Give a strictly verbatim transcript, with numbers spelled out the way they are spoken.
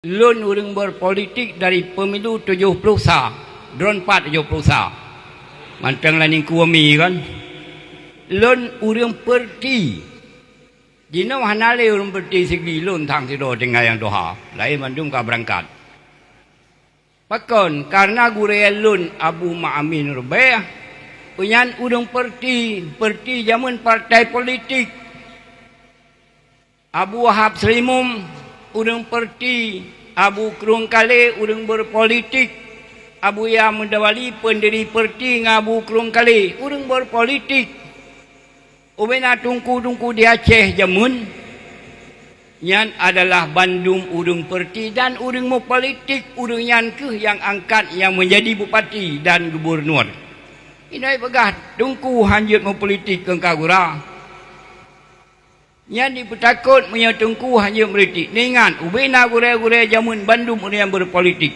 Lôn ureuëng berpolitik dari pemilu tujoh ploh sa, droeneuh pat tujoh ploh sa. Mantong lam ningku umi kan. Lôn ureuëng perti. Jinoe hana lé ureuëng perti sigoe lôn thang sidroe tinggai nyang tuha. Laén mandum ka beurangkat. Pakon? Kareuna gurée lôn Abu Ma'amin Rubeh, nyan ureuëng perti, perti jameun partai politik. Abu Wahab Seulimum, ureuëng perti, Abu Krueng Kalé, ureuëng berpolitik, Abu Yahya Mudawali, pendiri perti ngon Abu Krueng Kalé, ureuëng berpolitik. Ubena teungku-teungku di Aceh jameun nyan adalah bandum ureuëng perti dan ureuëng meupolitik, ureuëng nyan kheueh nyang angkat nyang menjadi bupati dan gubernur. Inai peugah teungku hanjeuet meupolitik keu ka gura. Nyan jipeutakot meunyoe teungku hanjeuet meuritik. Neuingat, ubena gurée-gurée jameun bandum ureuëng nyang berpolitik.